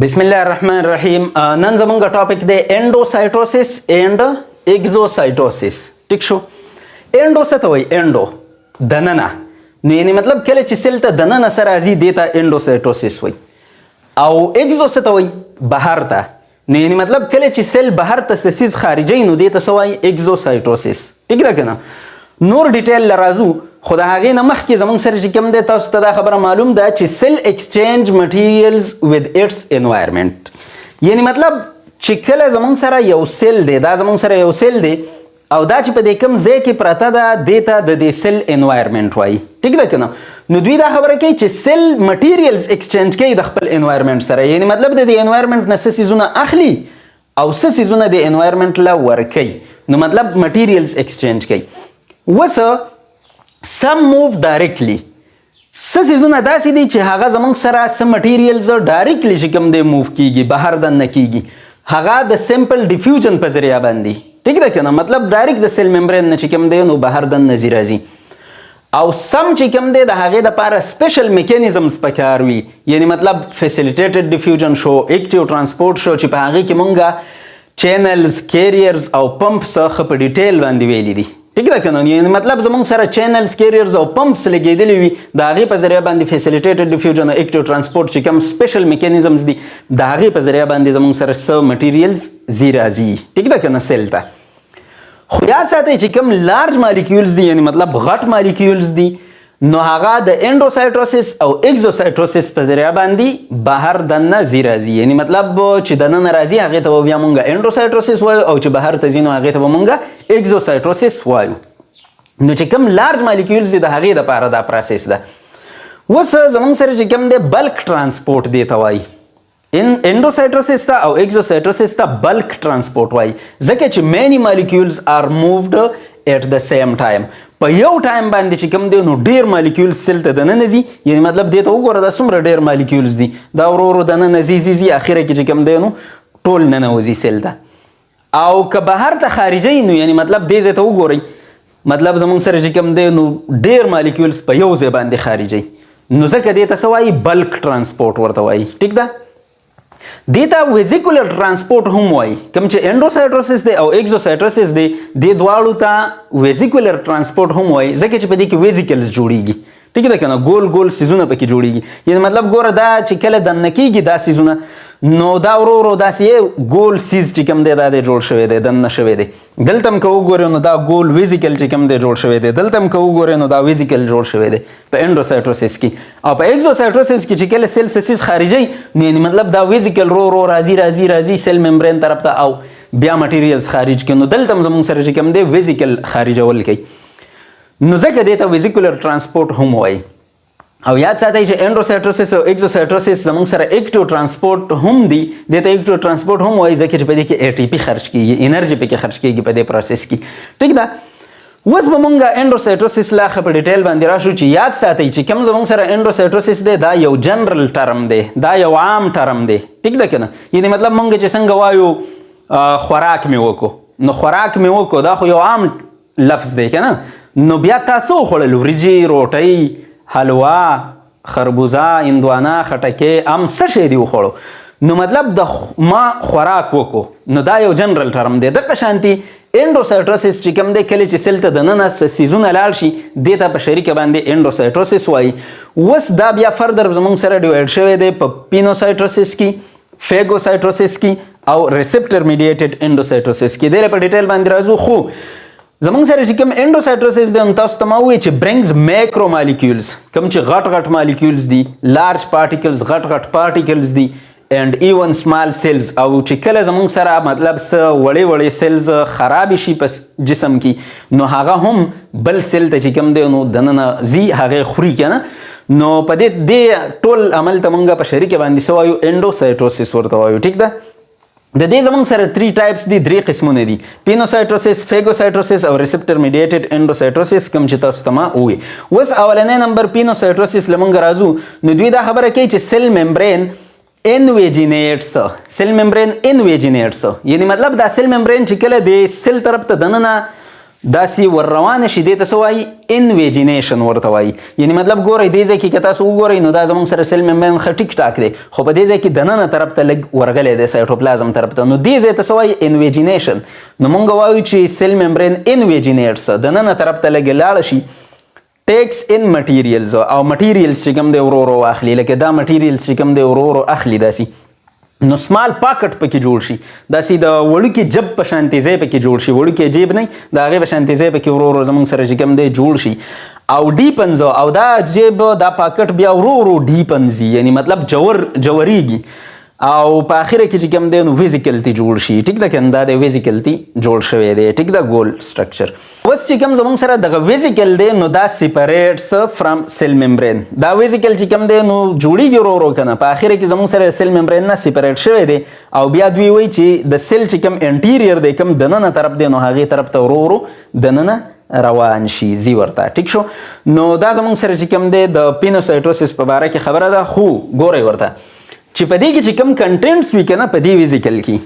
بسم الله الرحمن الرحیم. نن زمونږ topic دی endocytosis and exocytosis. ټیک شو؟ Endo څه ته وایي؟ Endo دننه. نو یعنی مطلب کله چې cell ته دننه سره راځي، دې ته endocytosis وایي. او exo څه ته وایي؟ بهر ته. نو یعنی مطلب کله چې cell بهر ته څه څیز خارجوي، نو دې ته څه وایي؟ Exocytosis. ټیک ده که نه؟ نور detail له راځو، خو د هغې نه مخکې زمونږ سره چې کوم دی، تاسو ته دا خبره معلوم ده چې cell exchange materials with its environment. یعنی مطلب چې کله زمونږ سره یو cell دی، دا زمونږ سره یو cell دی او دا چې په دې کوم ځای کې پرته ده، دې ته د دې cell environment وایي. ټیک ده که نه؟ نو دوی دا خبره کوي چې cell materials exchange کوي د خپل environment سره. یعنی مطلب د دې environment نه څه څیزونه اخلي او څه څیزونه د environment له ورکوي. نو مطلب materials exchange کوي. اوس some move directly. څه څیزونه داسې دي چې هغه زمونږ سره څه materials directly چې کوم دی move کیږي، بهر دننه کیږي، هغه د simple diffusion په ذریعه باندې. ټیک ده که نه؟ مطلب direct د cell membrane نه چې کوم دی نو بهر دننه ځي راځي. او some چې کوم دی، د هغې دپاره special mechanisms پکار وي. یعنی مطلب facilitated diffusion شو، active transport شو، چې په هغې کې مونږه channels، carriers او pumps ښه په detail باندې ویلي دي. ټیک ده که نه؟ یعنی مطلب زمونږ سره channels، carriers او pumps لګېدلي وي، د هغې په ذریعه باندې facilitated diffusion او active transport چې کوم special mechanisms دي، د هغې په ذریعه باندې زمونږ سره څه materials ځي راځي. ټیک ده که نه؟ Cell ته. خو یاد ساتئ چې کوم large molecules دي، یعنی مطلب غټ molecules دي، نو هغه د endocytosis او exocytosis په ذریعه باندې بهر دننه ځي راځي. یعنی مطلب چې دننه راځي، هغې ته به بیا مونږ endocytosis وایو او چې بهر ته ځي، نو هغې ته به مونږ exocytosis وایو. نو چې کوم large molecules دي، د هغې دپاره دا process ده. اوس زمونږ سره چې کوم دی، bulk transport دی ته وایي. ان endocytosis ته او exocytosis ته bulk transport وایي، ځکه چې many molecules are moved at the same time. په یو time باندې چې کوم دی نو ډیر molecules cell ته دننه ځي. یعنی مطلب دې ته وګوره، دا څومره ډیر molecules دي. دا ورو ورو دننه ځي ځي ځي، اخره کې چې کوم دی نو ټول ننوځي cell ته. او که بهر ته خارجي، نو یعنی مطلب دې ځای ته وګورئ، مطلب زمونږ سره چې کوم دی نو ډیر molecules په یو ځای باندې خارجي. نو ځکه دې ته څه وایي؟ Bulk transport ورته وایي. ټیک ده؟ دې ته vesicular transport هم وایي. کوم چې endocytosis دی او exocytosis دی، دې دواړو ته vesicular transport هم وایي، ځکه چې په دې کې vesicles جوړیږي. ټیک ده کنه؟ ګول ګول سیزونه پکې جوړیږي. یعنی مطلب ګوره، دا چې کله دننه کیږي دا سیزونه، نو دا ورو ورو داسې ګول سیز چې کوم دی، دا دی جوړ شوی دی، دننه شوی دی. دلته هم که وګورئ نو دا ګول vesicle چې کوم دی جوړ شوی دی. دلته هم که وګورئ نو دا vesicle جوړ شوی دی په endocytosis کې. او په exocytosis کې چې کله cell څه څیز خارجي، نو یعنی مطلب دا vesicle رو رو راځي راځي راځي cell membrane طرف ته او بیا materials خارج کړي. نو دلته هم زموږ سره چې کوم دی vesicle خارجول کوي، نو ځکه دې ته vesicular transport هم وایي. او یاد ساتئ چې endocytosis او exocytosis زموږ سره active transport هم دي. دې ته active transport هم وایي، ځکه چې په دې کې ATP خرج کیږي، انرژي پکې خرج کیږي په دې process کې. ټیک ده؟ اوس به مونږه endocytosis لا ښه په detail باندې راشو. چې یاد ساتئ چې کوم زموږ سره endocytosis دی، دا یو general term دی، دا یو عام term دی. ټیک ده کنه؟ یعنی مطلب مونږ چې څنګه وایو خوراک مې وکړو، نو خوراک مې وکړو، دا خو یو عام لفظ دی کنه؟ نو بیا تاسو خوړل وریجې، روټۍ، حلوا، خربوزه، هندوانه، خټکې، ام څه شی دی وخوړو، نو مطلب د ما خوراک وکړو، نو دا یو general term دی. دغه شانتي endocytosis چې کوم دی، کله چې cell ته دننه څه څیزونه لاړ شي، دې ته په شریکه باندې endocytosis وایي. اوس دا بیا further زموږ سره divide شوی دی په pinocytosis کې، phagocytosis کې او receptor mediated endocytosis کې. دې په detail باندې راځو. خو زمونږ سره چې کوم endocytosis دی، نو تاسو ته ما وویل چې brings macro molecules، کوم چې غټ غټ molecules دي، large particles، غټ غټ particles دي، and even small cells. او چې کله زمونږ سره مطلب څه وړې وړې cells خراب شي په جسم کې، نو هغه هم بل cell ته چې کوم دی نو دننه ځي، هغه خوري کنه. نو په دې دې ټول عمل ته مونږ په شریکه باندې څه وایو؟ Endocytosis ورته وایو. ټیک ده؟ د دې زمونږ سره 3 types دي، درې قسمونه دي: pinocytosis، phagocytosis او receptor mediated endocytosis، کوم چې تاسو ته ما ووی. اوس اولنې نمبر pinocytosis له مونږ راځو. نو دوی دا خبره کوي چې cell membrane invaginates، cell membrane invaginates، یعنی مطلب دا cell membrane چې کله د cell طرف ته دننه داسې ور روانه شي، دې ته څه وایي؟ Invagination ورته وایي. یعنی مطلب ګورئ، دې ځای کې که تاسو وګورئ، نو دا زموږ سره cell membrane ښه ټیک ټاک دی، خو په دې ځای کې دننه طرف ته لږ ورغلی دی، cytoplasm طرف ته. نو دې ځای ته څه وایي؟ Invagination. نو مونږ وایو چې cell membrane invaginates، دننه طرف ته لږ لاړه شي، takes in materials، او materials چې کوم دی ورو ورو واخلي، لکه دا materials چې کوم دی ورو ورو اخلي داسې. نو small pocket پکې جوړ شي، داسې د وړوکي جب په شانتې ځای پکې جوړ شي. وړوکی جیب نه، د هغې په شانتې ځای پکې ورو ورو زمونږ سره چې کوم دی جوړ شي او deepens، او دا جیب، دا پاکټ بیا ورو ورو deepens، یعنی مطلب جور جوریږي، او په اخره کې چې کوم دی نو vesicle تی جوړ شي. ټیک ده کنه؟ دا د vesicle تی جوړ شوی دی. ټیک ده؟ ګول structure. اوس چې کوم زمونږ سره دغه vesicle دی، نو دا separates from cell membrane. دا vesicle چې کوم دی نو جوړیږي ورو ورو کنه، په اخره کې زمونږ سره cell membrane نه separate شوی دی، او بیا دوی وایي چې د cell چې کوم interior دی، کوم دننه طرف دی، نو هغې طرف ته ورو ورو دننه روان شي، زی ورته. ټیک شو؟ نو دا زمونږ سره چې کوم دی د pinocytosis په باره کې خبره ده. خو ګورئ ورته چې په دې کې چې کوم contents وي کنه، په دې vesicle کې،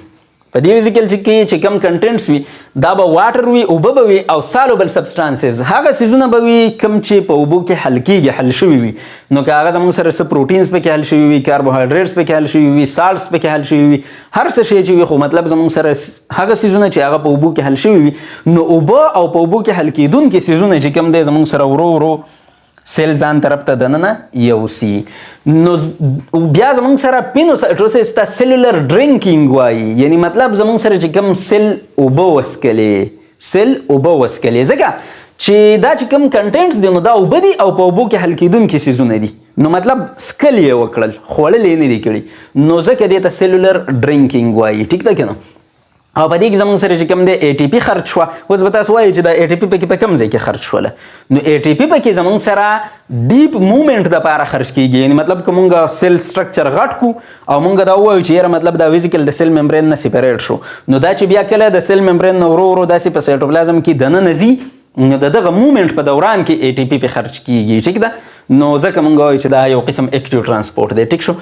په دې vesicle چې کې چې کوم contents وي، دا به water وي، اوبه به وي، او soluble substances، هغه څیزونه به وي کوم چې په اوبو کې حل کیږي، حل شوي وي. نو که هغه زموږ سره څه proteins پکې حل شوي وي، کاربوهایډریټس پکې حل شوي وي، salts پکې حل شوي وي، هر څه شی چې وي، خو مطلب زموږ سره هغه څیزونه چې هغه په اوبو کې حل شوي وي، نو اوبه او په اوبو کې حل کیدونکي څیزونه چې کوم دی زموږ سره ورو ورو cell ځان طرف ته دننه یوسي. نو بیا زمونږ سره pinocytosis ته cellular drinking وایي، یعنی مطلب زمونږ سره چې کوم cell اوبه وسکلې، cell اوبه وسکلې، ځکه چې دا چې کوم contents دي نو دا اوبه دي او په اوبو کې حل کیدونکي څیزونه دي. نو مطلب څکل یې وکړل، خوړل یې نه دي کړي، نو ځکه دې ته cellular drinking وایي. ټیک ده که نه؟ او په دې کې زموږ سره چې کوم دی ATP خرج شوه. اوس به تاسو وایئ چې دا ATP پکې په کوم ځای کې خرج شوله؟ نو ATP پکې زموږ سره deep movement د پاره خرج کیږي، یعنی مطلب که مونږ cell structure غټ کو او مونږ دا وایو چې یاره مطلب دا vesicle د cell membrane نه separate شو، نو دا چې بیا کله د cell membrane نه ورو ورو داسې په cytoplasm کې دننه ځي، نو د دغه movement په دوران کې ATP په خرج کیږي. ټیک ده؟ نو ځکه مونږ وایو چې دا یو قسم active transport دی. ټیک شو؟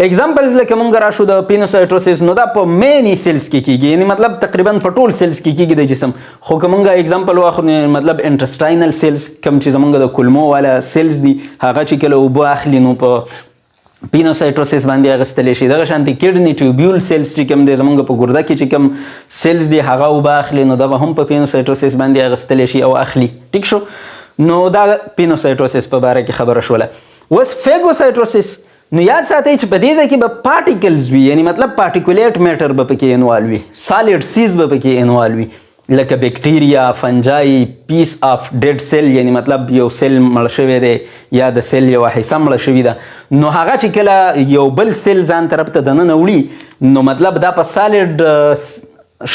Examples، لکه مونږ راشو د pinocytosis، نو دا په many cells کې کیږي، یعنی مطلب تقریبا په ټول cells کې کیږي د جسم. خو که مونږ example واخلو، یعنی مطلب intestinal cells، کوم چې زمونږ د کولمو والا cells دي، هغه چې کله اوبه اخلي نو په pinocytosis باندې اغستلی شي. دغه شانتې kidney tubule cells چې کوم دی، زمونږ په ګرده کې چې کوم cells دي، هغه اوبه اخلي، نو دغه هم په pinocytosis باندې اغستلی شي او اخلي. ټیک شو؟ نو دا pinocytosis په باره کې خبره شوله. اوس phagocytosis. نو یاد ساتئ چې په دې ځای کې به particles وي، یعنی مطلب particulate matter به پکې involve وي، solid څیز به پکې involve وي، لکه bacteria، fungi، piece of dead cell، یعنی مطلب یو cell مړ شوی دی یا د cell یو حصه مړه شوې ده. نو هغه چې کله یو بل cell ځان طرف ته دننه وړي، نو مطلب دا په solid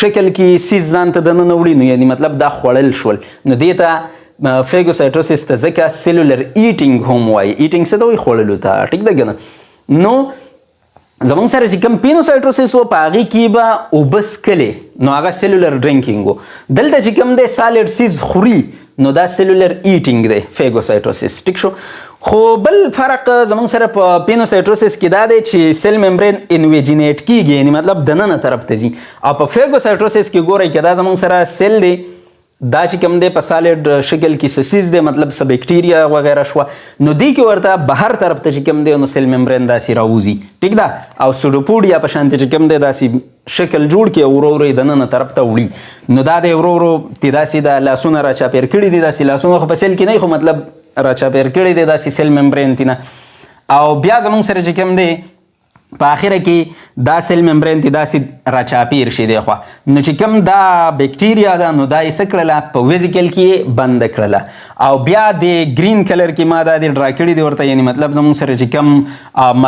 شکل کې څیز ځان ته دننه وړي، نو یعنی مطلب دا خوړل شول. نو دې ته phagocytosis ته ځکه cellular eating هم وایي. Eating څه ته وایي؟ خوړلو ته. ټیک ده کنه؟ نو زمونږ سره چې کوم pinocytosis و، په هغې کې به اوبه څکلې، نو هغه cellular drinking و. دلته چې کوم دی solid څیز خوري، نو دا cellular eating دی، phagocytosis. ټیک شو؟ خو بل فرق زمونږ سره په pinocytosis کې دا دی چې cell membrane invaginate کیږي، یعنی مطلب دننه طرف ته ځي، او په phagocytosis کې ګورئ که دا زمونږ سره cell دی، دا چې کوم دی په solid شکل کې څه څیز دی، مطلب څه بکټیریا وغیره شوه، نو دې کې ورته بهر طرف ته چې کوم دی نو cell membrane داسې راوځي. ټیک ده؟ او pseudopodia په شانتې چې کوم دی داسې شکل جوړ کړي او ورو ورو یې دننه طرف ته وړي. نو دا دی ورو ورو تی داسې د لاسونه راچاپېر کړي دي. داسې لاسونه خو په cell کې نه، خو مطلب راچاپېر کړي دي داسې cell membrane تینه، او بیا زمونږ سره چې کوم دی په اخره کې دا cell membrane ته داسې راچاپیر شي دی. خو نو چې کوم دا بکټیریا ده، نو دا یې څه کړله؟ په vesicle کې یې بنده کړله. او بیا د green color کې ما دا د draw کړي دی ورته، یعنی مطلب زموږ سره چې کوم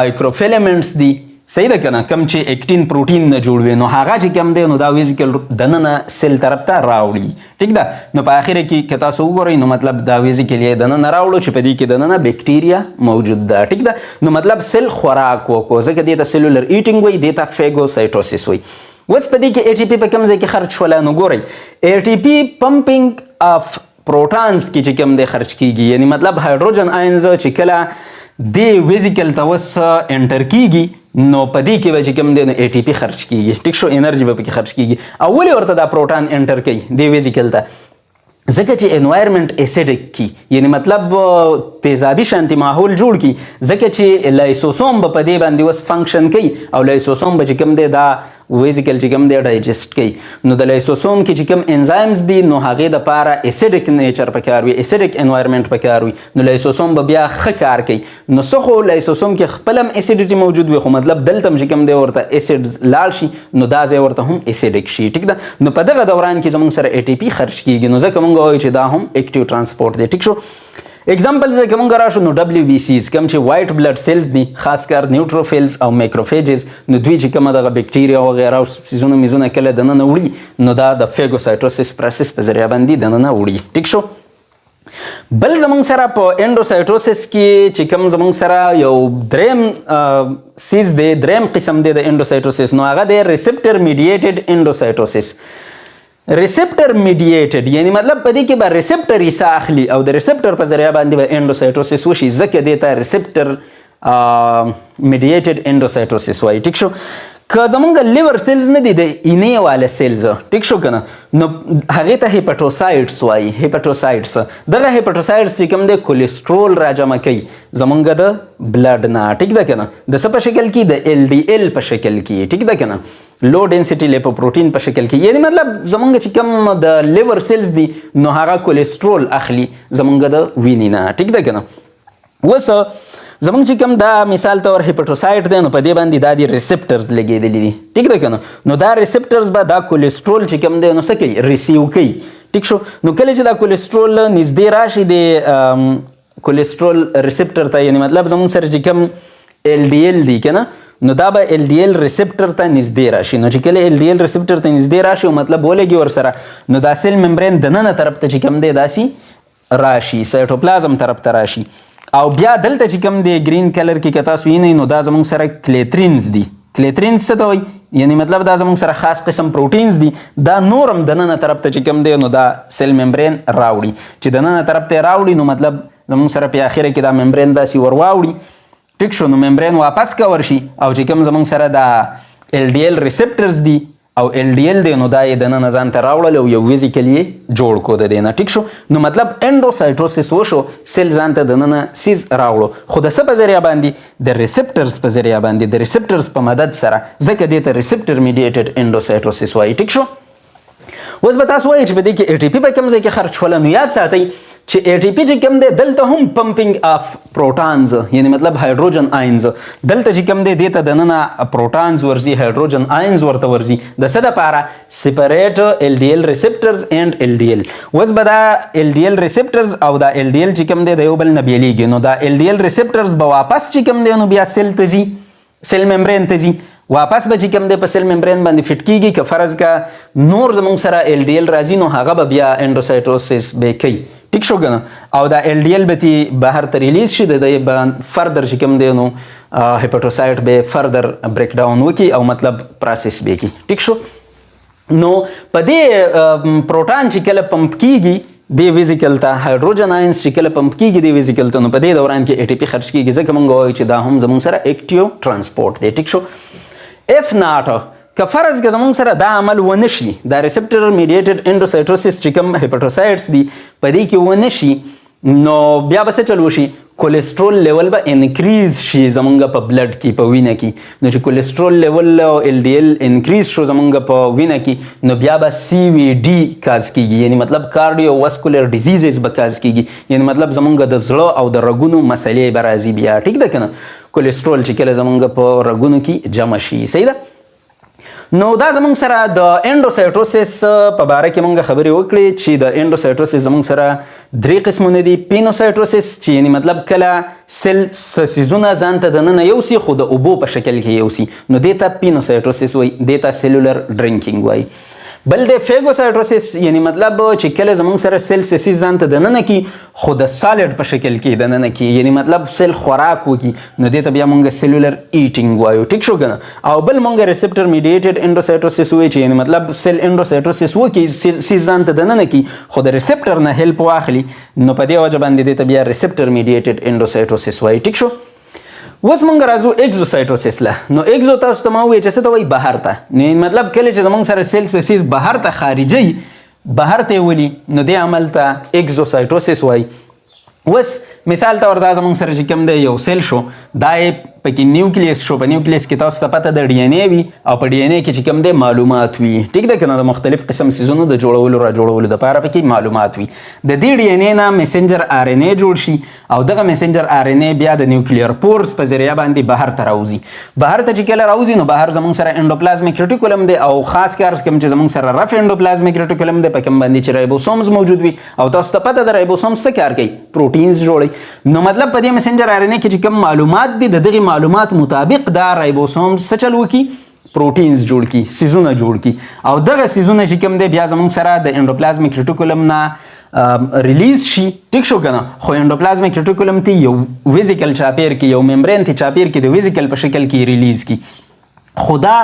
microfilaments دي، صحیح ده کنه، کوم چې actin protein نه جوړ وي، نو هغه چې کوم دی نو دا vesicle دننه cell طرف ته راوړي. ټیک ده؟ نو په اخره کې که تاسو وګورئ، نو مطلب دا vesicle یې دننه راوړو چې په دې کې دننه بکټیریا موجود ده. ټیک ده؟ نو مطلب cell خوراک وکړو، ځکه دې ته cellular eating وایي، دې ته phagocytosis وایي. اوس په دې کې ATP په کوم ځای کې خرج شوله؟ نو ګورئ، ATP pumping of protons کې چې کوم دی خرج کیږي، یعنی مطلب hydrogen ions چې کله دې vesicle ته اوس enter کیږي، نو په دې کې به چې کوم دی نو ATP خرج کیږي. ټیک شو؟ انرژي به پکې خرج کیږي. او ولې ورته دا proton enter کوي دې vesicle ته؟ ځکه چې environment acidic کی، یعنی مطلب تیزابي شانتي ماحول جوړ کی، ځکه چې لایسوسوم به په دې باندې اوس function کوي او لایسوسوم به چې کوم دی دا vesicle چې کوم دی digest کوي. نو د لایسوسوم کې چې کوم enzymes دي، نو هغې د پاره acidic nature پکار وي، acidic environment پکار وي، نو لایسوسوم به بیا ښه کار کوي. نو څه خو لایسوسوم کې خپل هم acidity موجود وي، خو مطلب دلته هم چې کوم دی ورته acids لاړ شي، نو دا ځای ورته هم acidic شي. ټیک ده؟ نو په دغه دوران کې زموږ سره ATP خرج کیږي، نو ځکه مونږ وایو چې دا هم active transport دی. ټیک شو؟ Example ځکه مونږ راشو، نو WBCs کوم چې white blood cells دي، خاص کر neutrophils او macrophages، نو دوی چې کومه دغه بکټریا او غیره او څیزونه میزونه کله دننه وړي، نو دا د phagocytosis process په ذریعه باندې دننه وړي. ټیک شو؟ بل زمونږ سره په endocytosis کې چې کوم زمونږ سره یو دریم څیز دی، دریم قسم دی د endocytosis، نو هغه دی receptor mediated endocytosis. Receptor mediated یعنی مطلب په دې کې به receptor حصه اخلي او د receptor په ذریعه باندې به endocytosis وشي، ځکه دې ته receptor mediated endocytosis وایي. ټیک شو؟ که زمونږ liver cells نه دي، د اینې واله cells، ټیک شو کنه؟ نو هغې ته hepatocytes وایي. Hepatocytes، دغه hepatocytes چې کوم دی کولیسټرول راجمع کوي زمونږ د blood نه. ټیک ده کنه؟ د څه په شکل کې؟ د LDL په شکل کې. ټیک ده کنه؟ Low density lipoprotein په شکل کې. یعنی مطلب زمونږ چې کوم د liver cells دي، نو هغه کولیسټرول اخلي زمونږ د وینې نه. ټیک ده کنه؟ اوس زمونږ چې کوم دا مثال طور hepatocyte دی، نو په دې باندې دا دي receptors لګېدلي دي. ټیک ده کنه؟ نو دا receptors به دا کولیسټرول چې کوم دی نو څه کوي؟ Receive کوي. ټیک شو؟ نو کله چې دا کولیسټرول نږدې راشي د کولیسټرول receptor ته، یعنی مطلب زمونږ سره چې کوم LDL دی کنه، نو دا به LDL receptor ته نږدې راشي. نو چې کله LDL receptor ته نږدې راشي او مطلب ولګي ورسره، نو دا cell membrane دننه طرف ته چې کوم دی داسي راشي، سایټوپلازم طرف ته راشي او بیا دلته چې کوم دی green color کې که تاسو وینئ، نو دا زموږ سره clathrins دي. Clathrins څه ته وایي؟ یعنی مطلب دا زموږ سره خاص قسم proteins دي. دا نورم دننه طرف ته چې کوم دی نو دا cell membrane راوړي. چې دننه طرف ته راوړي، نو مطلب زموږ سره په اخره کې دا membrane داسې ورواوړي. ټیک شو؟ نو membrane واپس کور شي او چې کوم زموږ سره دا LDL receptors دي او LDL دی، نو دا یې دننه ځان ته راوړل او یو vesicle یې جوړ کو د دې نه. ټیک شو؟ نو مطلب endocytosis وشو، cell ځان ته دننه څیز راوړو، خو د څه په ذریعه باندې؟ د receptors په ذریعه باندې، د receptors په مدد سره، ځکه دې ته receptor mediated endocytosis وایي. ټیک شو؟ اوس به تاسو وایئ چې په دې کې ATP په کوم ځای کې خرج شوله؟ نو یاد ساتئ چې ATP چې کوم دی، دلته هم pumping of protons، یعنی مطلب hydrogen ions، دلته چې کوم دی دې ته دننه protons ورځي، hydrogen ions ورته ورځي. د څه دپاره؟ Separate LDL receptors and LDL. اوس به دا LDL receptors او دا LDL چې کوم دی د یو بل نه بیلیږي. نو دا LDL receptors به واپس چې کوم دی نو بیا cell ته ځي، cell membrane ته ځي. واپس به چې کوم دی په cell membrane باندې fit کیږي. که فرض کا نور زموږ سره LDL راځي، نو هغه به بیا endocytosis به کوي. ټیک شو کنه؟ او دا LDL به تی بهر ته release شي، د دې به further چې کوم دی نو hepatocyte به further break down وکي او مطلب process به کی. ټیک شو؟ نو په دې پروټان چې کله پمپ کیږي دی vesicle ته، hydrogen ions چې کله پمپ کیږي دی vesicle ته، نو په دې دوران کې ATP خرج کیږي، ځکه مونږ وایو چې دا هم زموږ سره active transport دی. ټیک شو؟ If not، که فرض که زموږ سره دا عمل ونه شي، دا receptor mediated endocytosis چې کوم hepatocytes دي په دې کې ونه شي، نو بیا به څه چل وشي؟ Cholesterol level به increase شي زمونږ په blood کې، په وینه کې. نو چې cholesterol level او LDL increase شو زمونږ په وینه کې، نو بیا به CVD cause کیږي، یعنی مطلب cardiovascular diseases به cause کیږي، یعنی مطلب زمونږ د زړه او د رګونو مسلې به راځي بیا. ټیک ده کنه؟ کولیسټرول چې کله زمونږ په رګونو کې جمع شي. صحیح ده؟ نو دا زمونږ سره د endocytosis په باره کې مونږ خبرې وکړې چې د endocytosis زمونږ سره درې قسمونه دي. Pinocytosis چې یعنی مطلب کله cell څیزونه ځان ته دننه یوسي، خو د اوبو په شکل کې یوسي، نو دې ته pinocytosis وایي، دې ته cellular drinking وایي. بل د phagocytosis، یعنی مطلب چې کله زمونږ سره cell څیز ځان ته دننه کی، خو د solid په شکل کې دننه کی، یعنی مطلب cell خوراک وکي، نو دې ته بیا مونږ cellular eating وایو. ټیک شو کنه؟ او بل مونږ receptor mediated endocytosis وایي چې یعنی مطلب cell endocytosis وکي، څیز ځان ته دننه کی، خو د receptor نه help واخلي، نو په دې وجه باندې دې ته بیا receptor mediated endocytosis وایي. ټیک شو؟ اوس مونږ راځو exocytosis له. نو exo تاسو ته ما وویل چې څه ته وایي؟ بهر ته. نو مطلب کله چې زمونږ سره cell څیز بهر ته خارجي، بهر ته ولي، نو دې عمل ته اکزوسایټوسس وایي. اوس مثال ته وردا زمونږ سره چې کوم دی یو سیل شو، دا یې پکې نیوکلیس شو. په نیوکلیس کې تاسو ته پته ده ډي ان ای وي او په ډي ان ای کې چې کوم دی معلومات وي، ټیک ده که نه؟ د مختلف قسم څیزونو د جوړولو را جوړولو دپاره پکې معلومات وي. د دې ډي ان ای نه میسنجر آر ان ای جوړ شي او دغه میسنجر آر ان ای بیا د نیوکلیر پورز په ذریعه باندې بهر ته راوځي. بهر ته چې کله راوځي، نو بهر زمونږ سره انډوپلازمیک رټیکولم دی او خاص کار کوم چې زمونږ سره رف انډوپلازمیک رټیکولم دی، په کوم باندې چې رایبوسومز موجود وي. او تاسو ته پته ده رایبوسومز څه کار کوي؟ پروټینز جوړوي. نو مطلب په دې میسنجر آر ان ای کې چې کوم معلومات دي، د دغه معلومات مطابق دا رایبوسومز څه چل وکړي؟ پروټینز جوړ کی، سیزونه جوړ کی. او دغه سیزونه چې کوم دی بیا زمونږ سره د انډوپلازمیک رټیکولم نه ریلیز شي، ټیک شو کنه؟ خو انډوپلازمیک رټیکولم ته یو ویزیکل چاپیر کې، یو ممبرین ته چاپیر کې د ویزیکل په شکل کې ریلیز کی، خو دا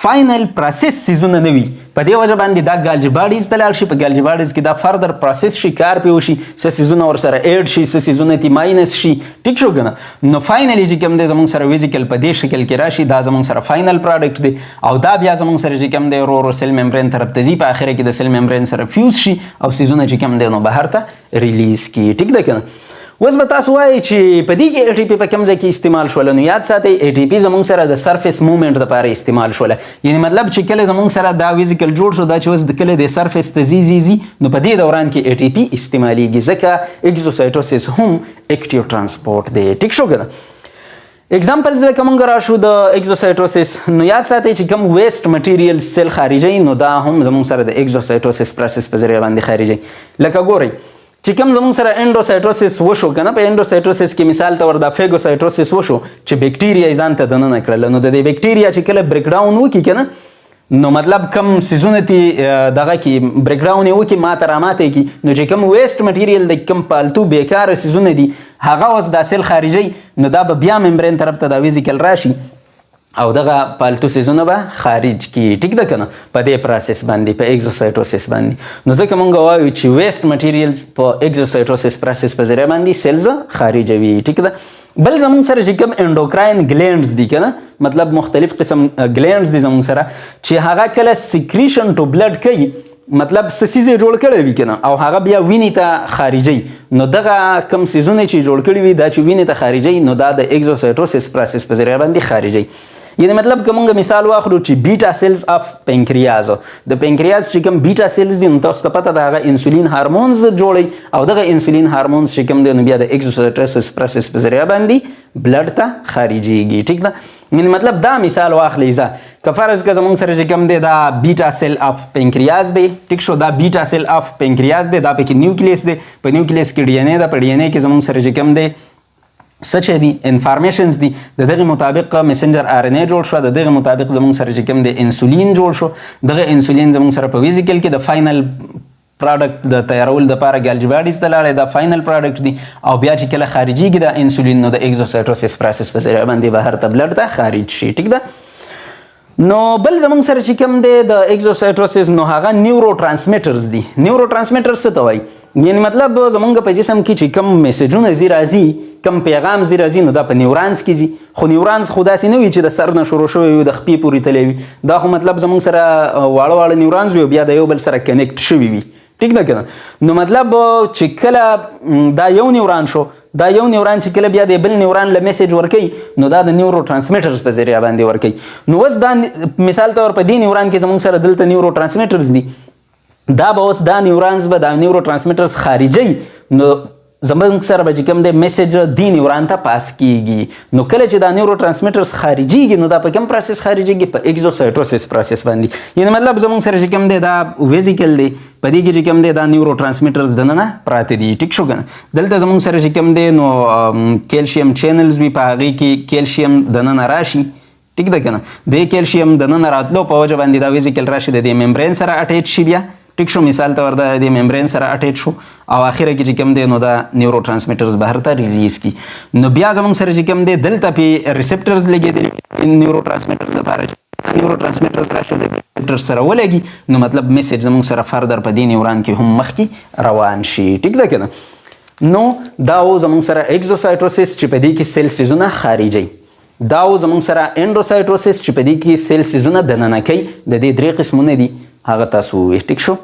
فاینل پروسس سیزونه نه وي. په دې وجه باندې دا ګالجي باډیز ته لاړ شي. په ګالجي باډیز کې دا فردر پروسس شي، کار پې وشي، څه سیزونه ورسره ایډ شي، څه سیزونه تی ماینس شي، ټیک شو کنه؟ نو فاینلی چې کوم دی زمونږ سره ویزیکل په دې شکل کې راشي. دا زمونږ سره فاینل پروډکټ دی او دا بیا زمونږ سره چې کوم دی ورو ورو سیل ممبرین طرف ته ځي، په اخره کې د سیل ممبرین سره فیوز شي او سیزونه چې کوم دی نو بهر ته ریلیز کی، ټیک ده کنه؟ اوس به تاسو وایئ چې په دې کې ای ټي پي په کوم ځای کې استعمال شول؟ نو یاد ساتئ، ای ټي پي زمونږ سره د سرفیس موومنټ لپاره استعمال شول. یعنی مطلب چې کله زمونږ سره دا ویزیکل جوړ شو، دا چې اوس د کله د سرفیس ته ځي ځي ځي، نو په دې دوران کې ای ټي پي استعمالیږي، ځکه اکزوسایټوسس هم اکټیو ترانسپورت دی، ټیک شو کنه؟ اگزامپلز لکه مونږ راشو د اکزوسایټوسس، نو یاد ساتئ چې کوم ویست مټیریل سیل خارجي، نو دا هم زمونږ سره د اکزوسایټوسس پروسس په ذریعه باندې خارجي. لکه ګورئ چې کوم زمونږ سره انډوسایټوسس وشو کنه، په انډوسایټوسس کې مثال ته ور دا فیګوسایټوسس وشو چې بکټریا یې ځان ته دننه کړل، نو د دې بکټریا چې کله بریک ډاون وکړي کنه، نو مطلب کم سیزونه تی دغه کی بریک ډاون یې وکړي، ماته راماته کی، نو چې کوم ویست مټیریل د کوم پالتو بیکاره سیزونه دي، هغه اوس دا سیل خارجي، نو دا به بیا ممبرین طرف ته دا ویزیکل راشي او دغه پالتو سیزونه به خارج کی، ټیک ده کنه؟ په دې پروسس باندې، په اکزوسایټوسس باندې. نو ځکه مونږ وایو چې ویست مټیریلز په اکزوسایټوسس پروسس په ذریعه باندې سیلز خارجوي، ټیک ده؟ بل زمونږ سره چې کوم انډوکراین ګلینډز دي کنه، مطلب مختلف قسم ګلینډز دي زمونږ سره چې هغه کله سیکریشن ټو بلډ کوي، مطلب څه څیز یې جوړ کړی وي کنه او هغه بیا وینې ته خارجي، نو دغه کم څیزونه چې جوړ کړي وي، دا چې وینې ته خارجي، نو دا د اکزوسایټوسس پروسس په ذریعه باندې خارجي. یعنی مطلب که موږ مثال واخلو چې بیټا سیلز اف پنکریاز، د پنکریاز چې کوم بیټا سیلز دي، نو تاسو ته پته ده هغه انسولین هارمونز جوړي او دغه انسولین هارمونز چې کوم دی نو بیا د اکزوسایټوسس پروسس په ذریعه باندې بلډ ته خارجيږي، ټیک ده؟ یعنی مطلب دا مثال واخلئ، ځه که فرض که زموږ سره چې کوم دی دا بیټا سیل اف پنکریاز دی، ټیک شو؟ دا بیټا سیل اف پنکریاز دی، دا پکې نیوکلیس دی، په نیوکلیس کې ډي ان ای ده، په ډي ان ای کې زموږ سره چې کوم دی څه چې دي انفارمیشنز دي، د دغه مطابق میسنجر آر ان ای جوړ شو، د دغه مطابق زموږ سره چې کوم دی انسولین جوړ شو. دغه انسولین زموږ سره په ویزیکل کې د فاینل پروډکټ د تیارولو لپاره ګالجي باډیز ته لاړی. دا فاینل پروډکټ دی او بیا چې کله خارجيږي دا انسولین، نو د اکزوسایټوسس پروسس په ذریعه باندې بهر ته بلډ ته خارج شي، ټیک ده؟ نو بل زموږ سره چې کوم دی د اکزوسایټوسس، نو هغه نیورو ترانسمیټرز دي. نیورو ترانسمیټرز څه ته وایي؟ یعنی مطلب زمونږ په جسم کې چې کوم میسجونه ځي راځي، کوم پیغام ځي راځي، نو دا په نیورانز کې ځي. خو نیورانز خو داسې نه وي چې د سر نه شروع شوی وي، د خپې پورې تللی وي. دا خو مطلب زمونږ سره واړه واړه نیورانز وي او بیا د یو بل سره کنیکټ شوي وي، ټیک ده کنه؟ نو مطلب چې کله دا یو نیوران شو، دا یو نیوران چې کله بیا د بل نیوران له میسج ورکوي، نو دا د نیورو ترانسمیټرز په ذریعه باندې ورکوي. نو اوس دا مثال طور په دې نیوران کې زمونږ سره دلته نیورو ترانسمیټرز دي، دا به اوس دا نیورانز به دا نیورو ترانسمیټرز خارجي، نو زمونږ سره به چې کوم دی میسج دی نیوران ته پاس کیږي. نو کله چې دا نیورو ترانسمیټرز خارجيږي، نو دا په کوم پروسس خارجيږي؟ په اکزوسایټوسس پروسس باندې. یعنی مطلب زمونږ سره چې کوم دی دا ویزیکل دی، په دې کې چې کوم دی دا نیورو ترانسمیټرز دننه پراته دي، ټیک شو کنه؟ دلته زمونږ سره چې کوم دی نو کیلشیم چینلز وي، په هغې کې کیلشیم دننه راشي، ټیک ده کنه؟ د کیلشیم دننه راتلو په وجه باندې دا ویزیکل راشي، د دې ممبرین سره اټیچ شي بیا، ټیک شو؟ مثال ته ورته د ممبرین سره اټیچ شو او اخره کې چې کوم دی نو دا نیورو ترانسمیټرز بهر ته ریلیز کی. نو بیا زمونږ سره چې کوم دی دلته په ریسپټرز لګېدلي نیورو ترانسمیټرز لپاره، نیورو ترانسمیټرز راشي، د ریسپټرز سره ولګي، نو مطلب میسج زمونږ سره فردر په دې نیوران کې هم مخکې روان شي، ټیک ده کنه؟ نو دا و زمونږ سره اکزوسایټوسس چې په دې کې سیل سیزونه خارجي، دا و زمونږ سره انډوسایټوسس چې په دې کې سیل سیزونه دننه کوي. د دې درې قسمونه دي، هغه تاسو وویل، ټیک شو؟